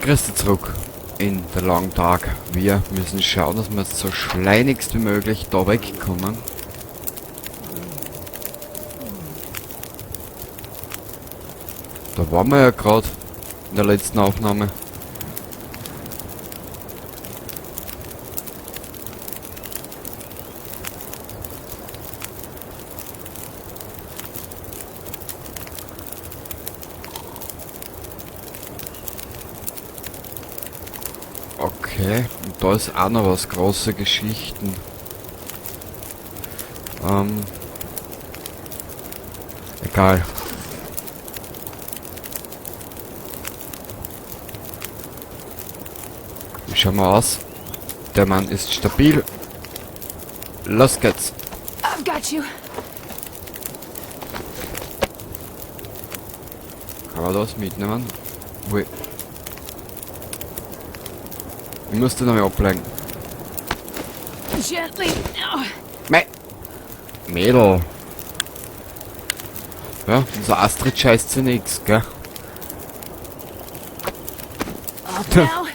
Grüß dich zurück in The Long Dark. Wir müssen schauen, dass wir jetzt so schleunigst wie möglich da wegkommen. Da waren wir ja gerade in der letzten Aufnahme. Okay, und da ist auch noch was, große Geschichten. Egal. Wie schauen wir aus? Der Mann ist stabil. Los geht's. I've got you. Kann man das mitnehmen? Ui. Ich muss den nochmal ablegen. Gently. Oh. Mädel. Ja, unser Astrid scheißt sie nix, gell? Up now.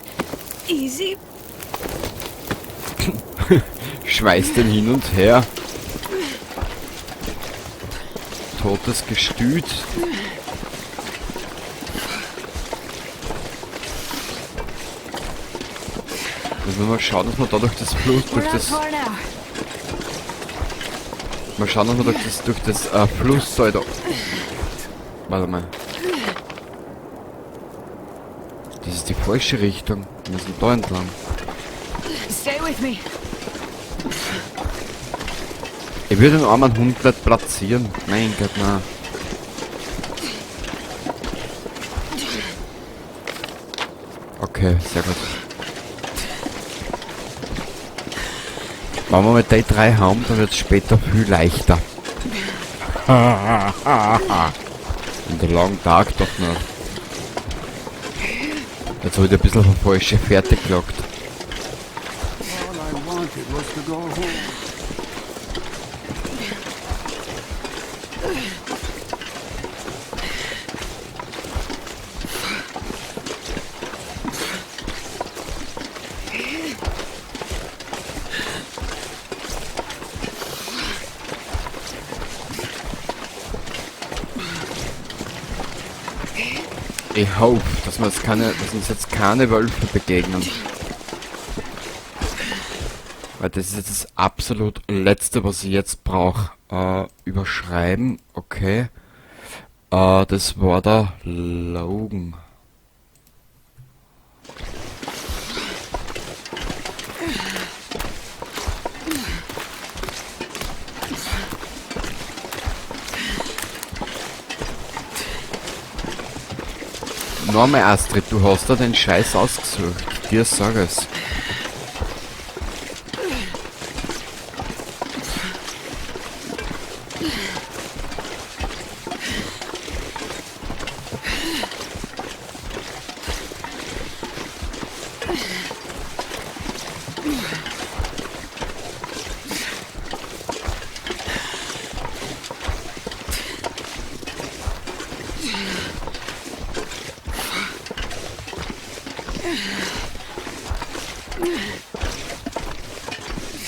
Easy. Schmeißt den hin und her. Totes Gestüt. Müssen wir mal schauen, dass wir da durch das Fluss, durch das Mal schauen, dass wir durch das Fluss da, da. Warte mal. Das ist die falsche Richtung. Wir müssen da entlang. Stay with me. Ich würde den armen Hund nicht platzieren. Mein Gott, nein. Okay, sehr gut. Wenn wir mit den drei haben, dann wird's später viel leichter. In der Long Dark doch noch. Jetzt hab ich ein bisschen auf falsche Fährte gelockt. All I wanted was to go home. Ich hoffe, dass wir jetzt keine, dass uns jetzt keine Wölfe begegnen. Weil das ist jetzt das absolut Letzte, was ich jetzt brauch. Überschreiben, okay. Das war der Logan. Nochmal, Astrid, du hast da den Scheiß ausgesucht. Dir sag es.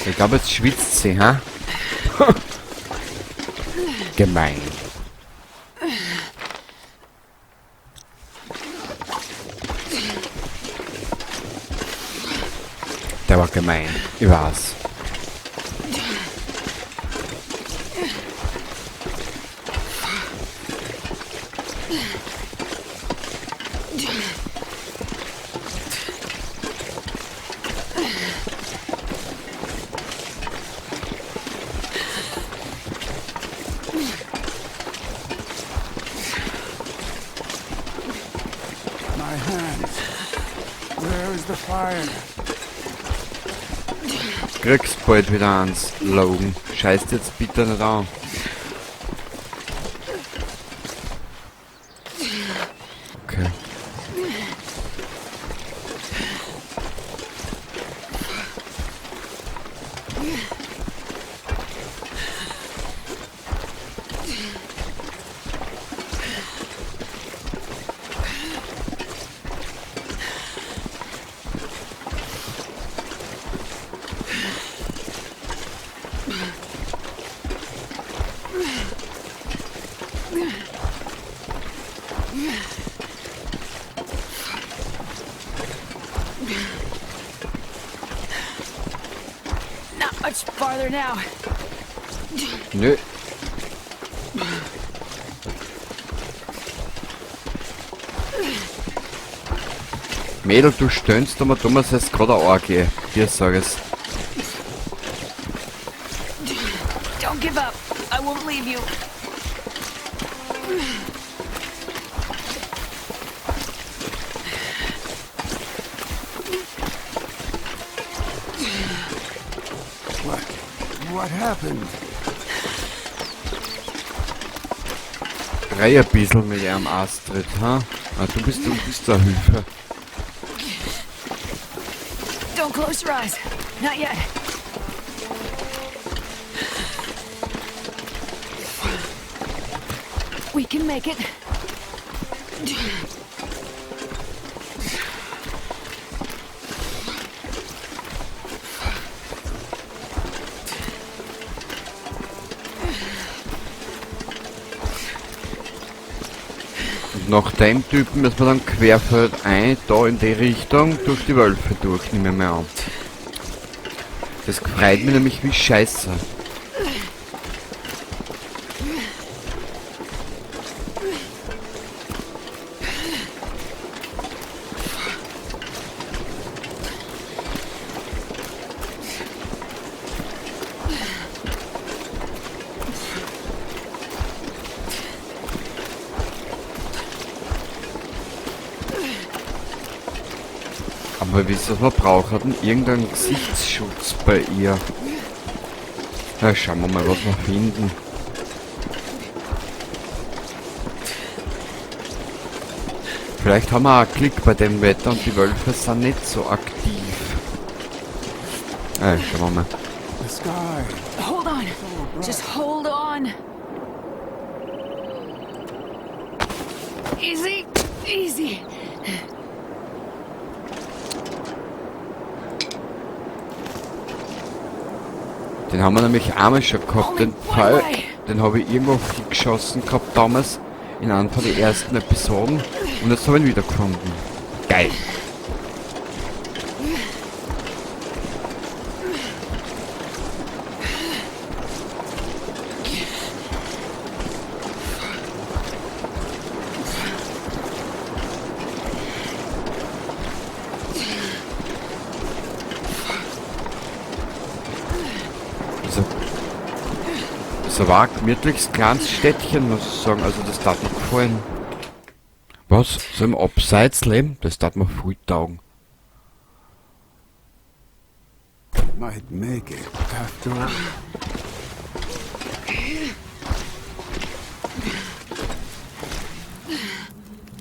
Ich glaube, jetzt schwitzt sie, ha? Gemein. Der war gemein, ich weiß. My hands. Where is the fire? Kriegst bald wieder eins, Logan. Scheiß jetzt bitte nicht an. Okay. Not much farther now. Nö. Mädel, du stöhnst aber dummer, es gerade eine Orgie. Dir sag es. Don't give up. I won't leave you. What happened? Dreh ein bisschen mit ihrem Astrid, ha? Ah, du bist der Hilfe. Don't close your eyes. Not yet. We can make it. Und nach dem Typen müssen wir dann querfeldein, da in die Richtung, durch die Wölfe durch, nehme ich mal an. Das freut mich nämlich wie Scheiße. Aber wisst ihr, was wir brauchen? Irgendeinen Gesichtsschutz bei ihr. Na, schauen wir mal, was wir finden. Vielleicht haben wir auch Glück bei dem Wetter und die Wölfe sind nicht so aktiv. Schauen wir mal. The sky. Hold on. Just hold on. Easy, easy. Den haben wir nämlich einmal schon gehabt, den Pfeil, den habe ich irgendwo geschossen gehabt damals, in einer von den ersten Episoden, und jetzt habe ich ihn wiedergefunden. Geil! Das war ein gemütliches kleines Städtchen, muss ich sagen. Also das tat mir gefallen. Was? So im Abseits leben? Das tat mir voll taugen. Might make it after all.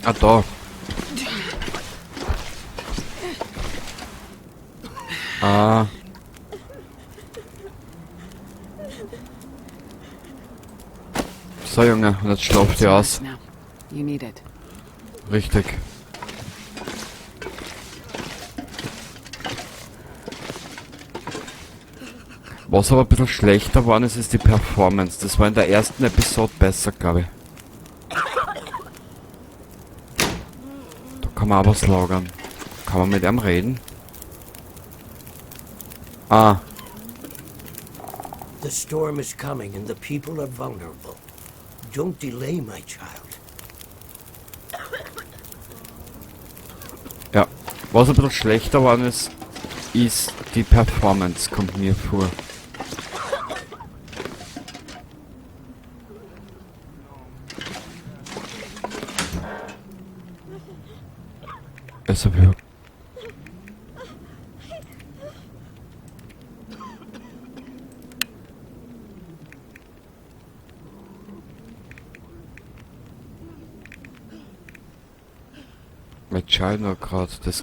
Ah, da. Ah. So, Junge, und jetzt schlaft ihr aus. You need it. Richtig. Was aber ein bisschen schlechter geworden ist, ist die Performance. Das war in der ersten Episode besser, glaube ich. Da kann man auch was lagern. Kann man mit ihm reden? Ah. The storm is coming and the people are vulnerable. Don't delay, my child. Ja, was ein bisschen schlechter geworden ist, ist die Performance, kommt mir vor. Also wir... Mit China grad das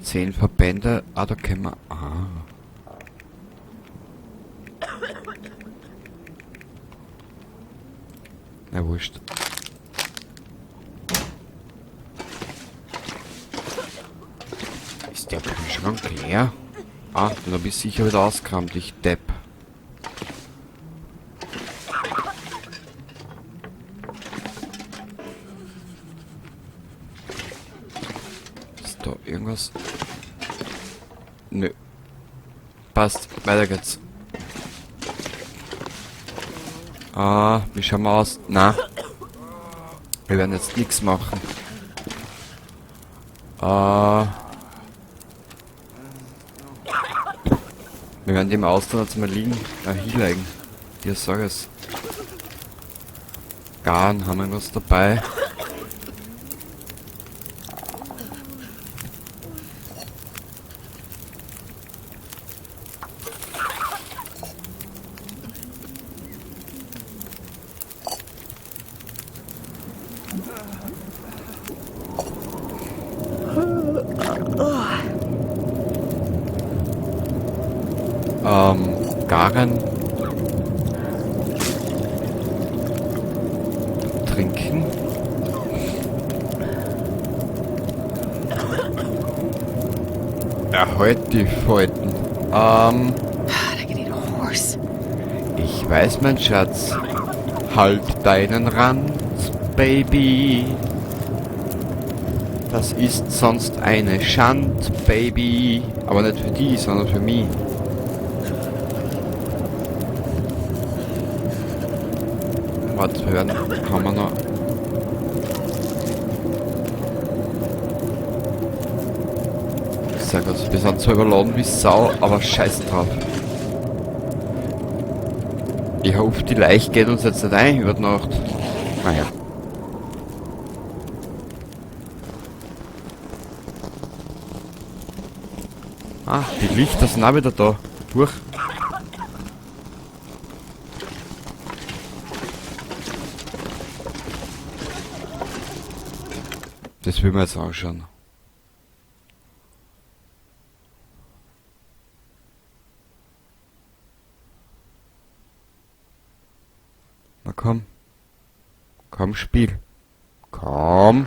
10 Verbände, ah, da können wir, ah. Na wurscht. Ist der Kühlschrank leer? Ah, dann hab ich sicher wieder ausgeräumt, ich Depp. Da irgendwas? Nö. Passt, weiter geht's. Ah, wie schauen wir aus? Na. Wir werden jetzt nichts machen. Wir werden dem Austern jetzt mal liegen, hinlegen. Dir sag es. Garn, haben wir was dabei? Garen. Trinken. Erhalt die Falten. Ich weiß, mein Schatz. Halt deinen Rand, Baby. Das ist sonst eine Schand, Baby. Aber nicht für die, sondern für mich. Warte, wir werden, haben wir noch. Sehr gut, wir sind zwar überladen wie Sau, aber scheiß drauf. Ich hoffe, die Leiche geht uns jetzt nicht ein über die Nacht. Naja. Ah, die Lichter sind auch wieder da. Durch. Das will man jetzt anschauen. Na komm. Komm, Spiel. Komm.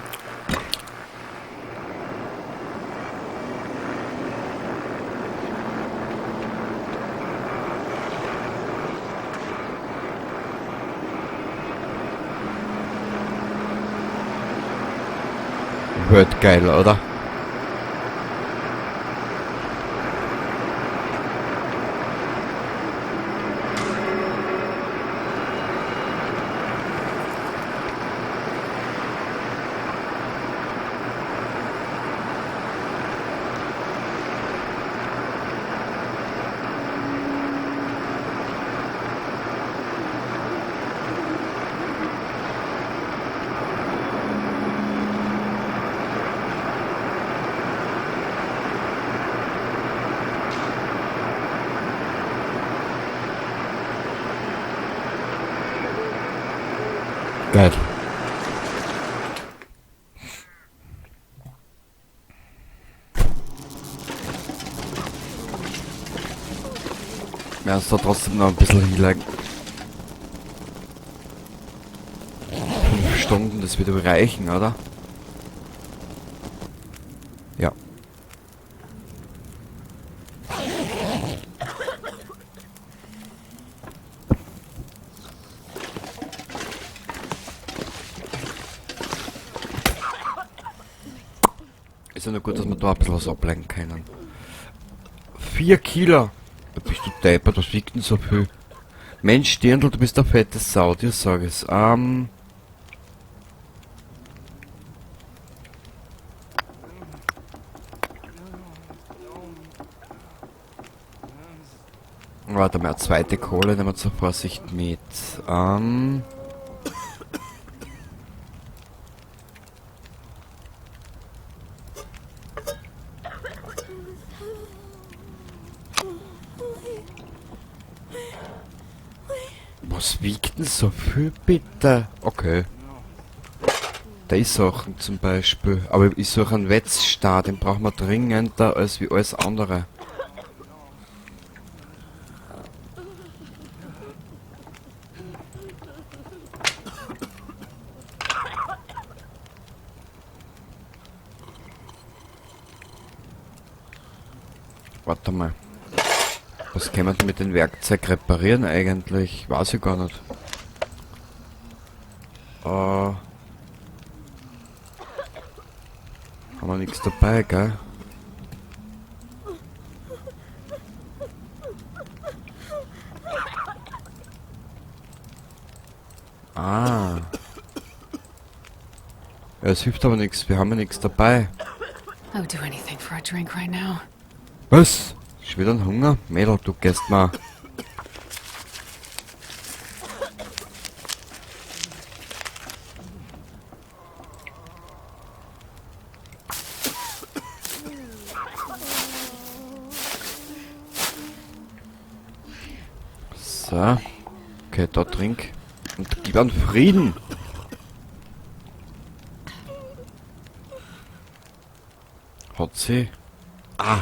Wird geil, oder? Geil. Wir werden uns da trotzdem noch ein bisschen hinlegen. 5 Stunden, das wird aber reichen, oder? Ja. Ist ja nur gut, dass wir da ein bisschen was ablenken können. 4 Kilo! Da bist du deppert, was wiegt denn so viel? Mensch, Dirndl, du bist eine fette Sau, dir sag ich's. Warte mal, eine zweite Kohle nehmen wir zur Vorsicht mit. Was wiegt denn so viel, bitte? Okay. Die Sachen zum Beispiel. Aber ich suche einen Wetzstar, den brauchen wir dringender als wie alles andere. Warte mal. Was kann man denn mit dem Werkzeug reparieren eigentlich? Weiß ich gar nicht. Haben Haben wir nichts dabei, gell? Ah. Ja, es hilft aber nichts, wir haben ja nichts dabei. I would do anything for a drink right now. Was? Schon wieder ein Hunger? Mädel, du gehst mal. So. Okay, da trink. Und gib an Frieden. Hat sie? Ah.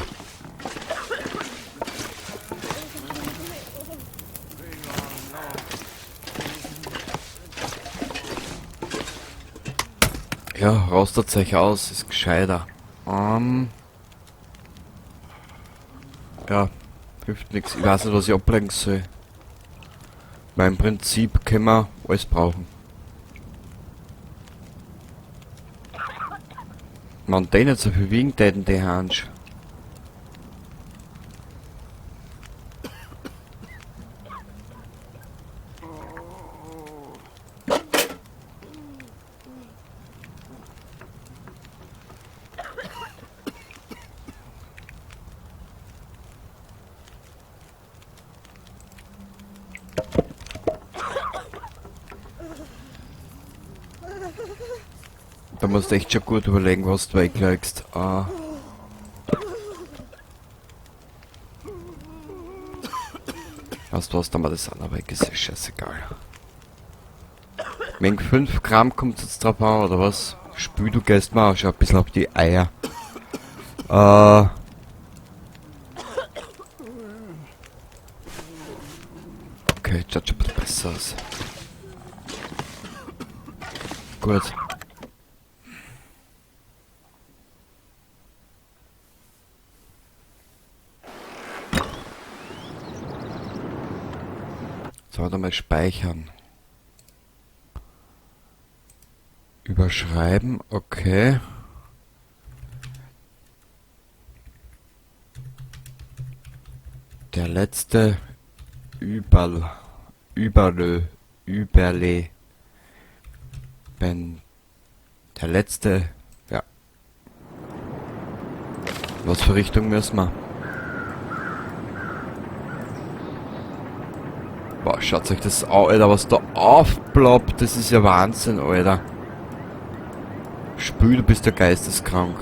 Ja, rostet euch aus, ist gescheiter. Ja, hilft nichts. Ich weiß nicht, was ich ablegen soll. Weil im Prinzip können wir alles brauchen. Man, die nicht so viel wiegen, täten die Hansch. Da musst du echt schon gut überlegen, was du weglegst. Ah. Weißt du was, da mal das andere weg, ist ja scheißegal. Wegen 5 Gramm kommt jetzt drauf an, oder was? Spül, du gehst mal schon ein bisschen auf die Eier. Okay, jetzt schaut schon ein bisschen besser aus. Gut. So, warte mal, speichern. Überschreiben, okay. Der letzte Überle-, Ben, der letzte, ja. Was für Richtung müssen wir? Boah, schaut euch das an, Alter, was da aufploppt. Das ist ja Wahnsinn, Alter. Spül, du bist ja geisteskrank.